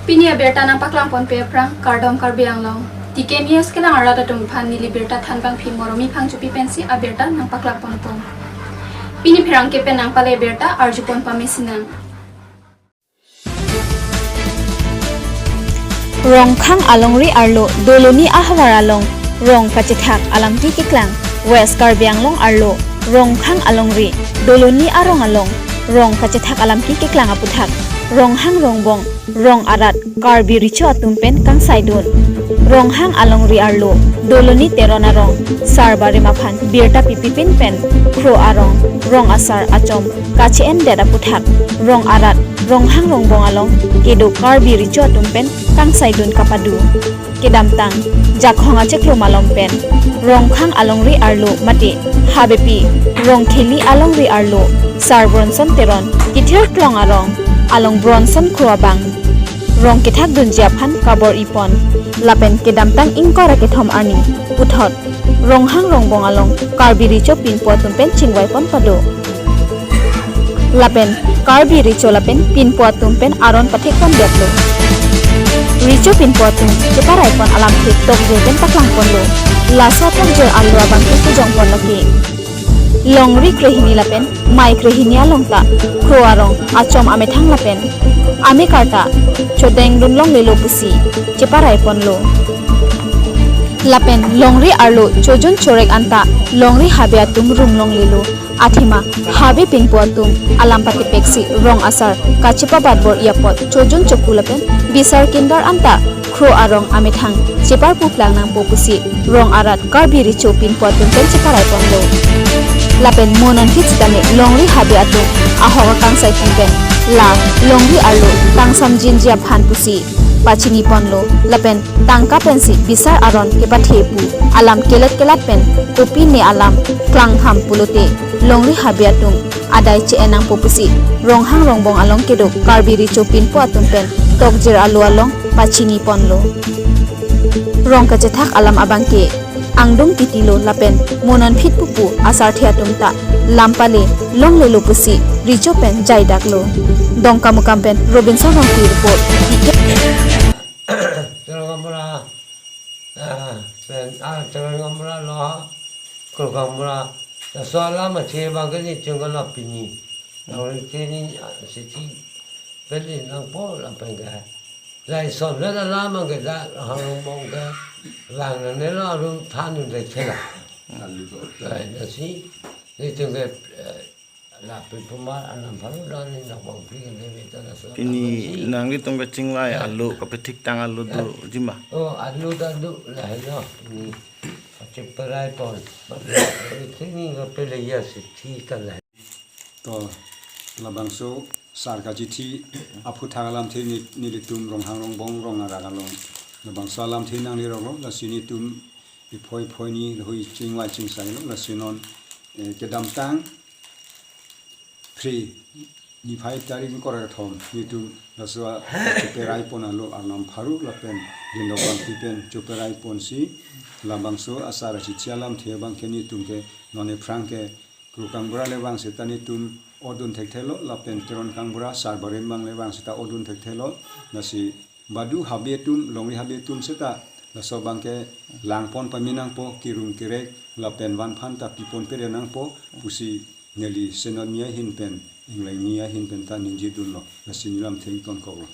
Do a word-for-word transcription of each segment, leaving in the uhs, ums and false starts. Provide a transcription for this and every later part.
Pini abirta nangpaklang ponpe aphrang kardom Karbi Anglong. T K News kelang arat atum aphan neli birta thanbangpi Moromi Phangchopi pensi abirta nangpaklang ponpo. Pini pherangke pen nangpale birta arjupon pame sinang. Rongkhang alongri arlo Doloni ahavar along rong kachethak alamthe keklang. West Karbi Anglong arlo Rongkhang alongri Doloni arong along rong kachethak alamthe keklang aputhak Ronghang Rongbong, rong arat, Karbi Recho atum pen kangsaidun. Ronghang alongri arlo Doloni Teron arong Sar Barim aphan birta pipipin pen Kro arong rong asar achom kache-endet aputhak rong arat Ronghang Rongbong along kedo Karbi Recho atum pen kangsaidun kapado. Kedamtang Jakhong achiklo malom pen Rongkhang alongri arlo mate Habepi Rongkheli alongri arlo Sar Bronson Teron Kithir Klong arong along Bronson Kro abang rong kethakdunji aphan kabor-ipon. Lapen kedamtang ingkoi ra kethom arni puthot Ronghang Rongbong along Karbi Recho pinpo atum pen chingvaipon pado. Lapen Karbi Recho lapen pinpo atum pen aron pathekpondetlo. Recho pinpo atum cheparaipon alamthe tokjir pen paklangponlo. Laso tokjir arlo abangke kejongpon lake. Longri krehini lapen mei krehini along ta Kro arong achom amethang lapen amekarta chodengdun longlelo pusi cheparaiponlo. Lapen longri arlo chojun chorek anta longri habe atum rung longlelo. Athema habe pinpo atum alam patepeksi rong asar kachepabat bor-i apot chojun choku lapen bisar kindar anta Kro arong amethang cheparpuplang nangpo pusi rong arat Karbi Recho pinpo atum pen cheparaiponlo. Lapen mo non phit sitame longri habe atum ahok akangsai pen la longri arlo tangsamjinji aphan pusi pachiniponlo. Lapen tangka pensi bisar aron kepathe pu alam kelet kelat pen kopine alam klangkham pulote longri habe atum adai che-en nangpo pusi Ronghang Rongbong along kedo Karbi Recho pinpo atum pen tokjir arlo along pachiniponlo. Rong kachethak alam abangke angdung titilo lapen mo non phit pupu asarthe atum ta lam pale longlelo pusi Recho pen jaidaklo. Dongkamukam pen Robinson Rongpi report. Teron Gaonbura, ah, pen, ah, Teron Gaonbura lo, Kro Gaonbura, laso alam athe abangke nelitum ke la pini. Nang rite ni, ah, siti, peli nangpo lapen ke. Lai son le la la abangke da, Ronghang Rongbong ke, lang nangnelo arum than un de thela. Lai nasi, nelitum ke, eh, lapen puma anam pharu dan ni nak bang pli kan demi ta laso. Pini nangli tum kachingvai arlo kapethik tang arlo doji ma? Oh, arlo ta do lahelo. Ni cheparai pon. Ini kapele ya si thi ta lah. To labangso sar kachithi aphuthak alamthe ni, nelitum Ronghang Rongbong rong arat along labangso alamthe nangliroklo, lasi nelitum iphoi iphoi ni lahui chingvai chingsailo, lasi non, eh, kedamtang Phre niphai tarik ingkoi ra kethom nelitum laso cheperaipon arlo arnam pharu lapen Dindok Bangpi pen cheperaiponsi labangso asar achichi alamthe abangke nelitum ke non ephrang ke Kro Gaonbura le vang seta nelitum odun thekthelo lapen Teron Gaonbura Sar Barim abang le vang seta odun thekthelo, lasi badu habe atum, longri habe atum seta laso abangke langpon pame nangpo, kirung kirek lapen vanphan ta pipon pere nangpo pusi neli senot ni ahin pen, ingleng ni ahin pen ta ningjedunlo, lasi neli lamthe ingtonkoklo.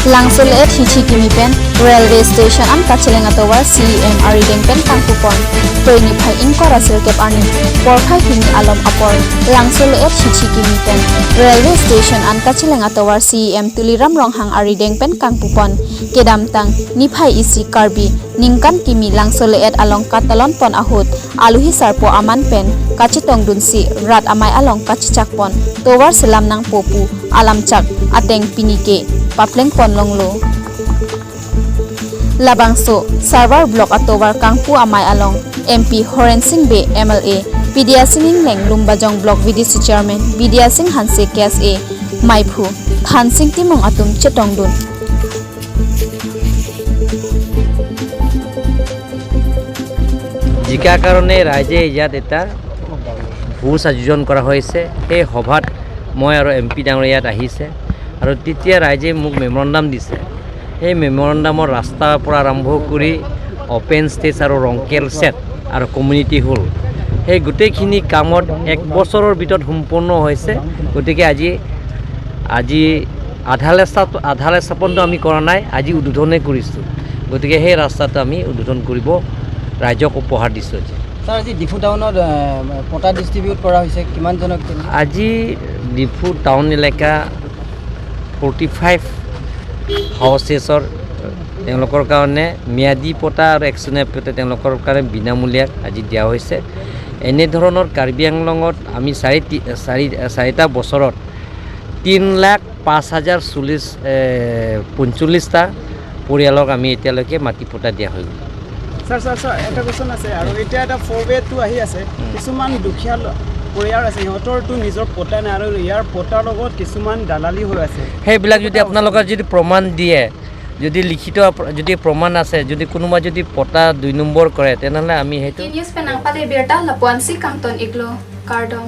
Langso le-et hichi kimi pen railway station an kacheleng atovar C E M arideng pen kangpupon. Kroi niphai ingkoi ra sirkep arni porphai hini alom apor Langso le-et hichi kimi pen railway station an kacheleng atovar C E M Tuliram Ronghang arideng pen kangpupon. Kedamtang niphai isi Karbi ningkan kimi Langso le-et along katalonpon ahut aluhi sarpo aman pen kachetongdunsi rat amei along kachechakpon tovar selam nangpo pu alamchak ateng pini ke paplengpon longlo. Labangso Sarwar Block atovar kangpu amei along M P Horen Sing Bey, M L A, Bidya Sing Engleng, Lumbajong Block V D C Chairman Bidya Sing Hanse, K S A, Maiphu Thansing Timung atum chetongdun. Zika কাৰণে ৰাইজে ইয়াত এটা ভোজ আয়োজন কৰা হৈছে। সেই সভাত মই আৰু এম পি ডাঙৰীয়া ইয়াত আহিছে আৰু তেতিয়া ৰাইজে মোক মেমৰেণ্ডাম দিছে। সেই মেমৰেণ্ডামৰ ৰাস্তাৰ পৰা আৰম্ভ কৰি অপেন ষ্টেজ আৰু ৰংকেল ছেট আৰু কমিউনিটি হল, সেই গোটেইখিনি কামত এক বছৰৰ ভিতৰত সম্পূৰ্ণ হৈছে। গতিকে আজি, আজি আধালে স্থাপ-, আধালে স্থাপনটো আমি কৰা নাই, আজি উদ্বোধনে কৰিছোঁ। গতিকে সেই ৰাস্তাটো আমি উদ্বোধন কৰিব, ৰাইজক উপহাৰ দিছোঁ আজি। ছাৰ, আজি ডিফু টাউনত, এ, পটা ডিষ্ট্ৰিবিউট কৰা হৈছে, কিমানজনক দিলে? আজি ডিফু টাউন এলেকা ফৰ্টি ফাইভ হাউচেছৰ তেওঁলোকৰ কাৰণে ম্যাদী পটা আৰু একশ্যনেবল পটা তেওঁলোকৰ কাৰণে বিনামূলীয়াত আজি দিয়া হৈছে। এনেধৰণৰ কাৰ্বি আংলঙত আমি চাৰি তি-, চাৰি, চাৰিটা বছৰত তিন লাখ পাঁচ হাজাৰ চল্লিছ, এ, পঞ্চল্লিছটা পৰিয়ালক আমি এতিয়ালৈকে মাটি পটা দিয়া হৈ গ'ল। ছাৰ, ছাৰ, ছাৰ, এটা কুৱেশ্যন আছে আৰু এতিয়া এটা ফ'ৰ ৱে টু আহি আছে। উম। কিছুমান দুখীয়া ল-, পৰিয়াল আছে, সিহঁতৰতো নিজৰ পটা নাই আৰু ইয়াৰ পটাৰ লগত কিছুমান দালালি হৈ আছে। সেইবিলাক যদি আপোনালোকে যদি প্ৰমাণ দিয়ে, যদি লিখিত প্ৰ-, যদি প্ৰমাণ আছে, যদি কোনোবা যদি পটা দুই নম্বৰ কৰে, তেনেহ'লে আমি সেইটো News penang pale birta lapuan si kangton iklo, kardom.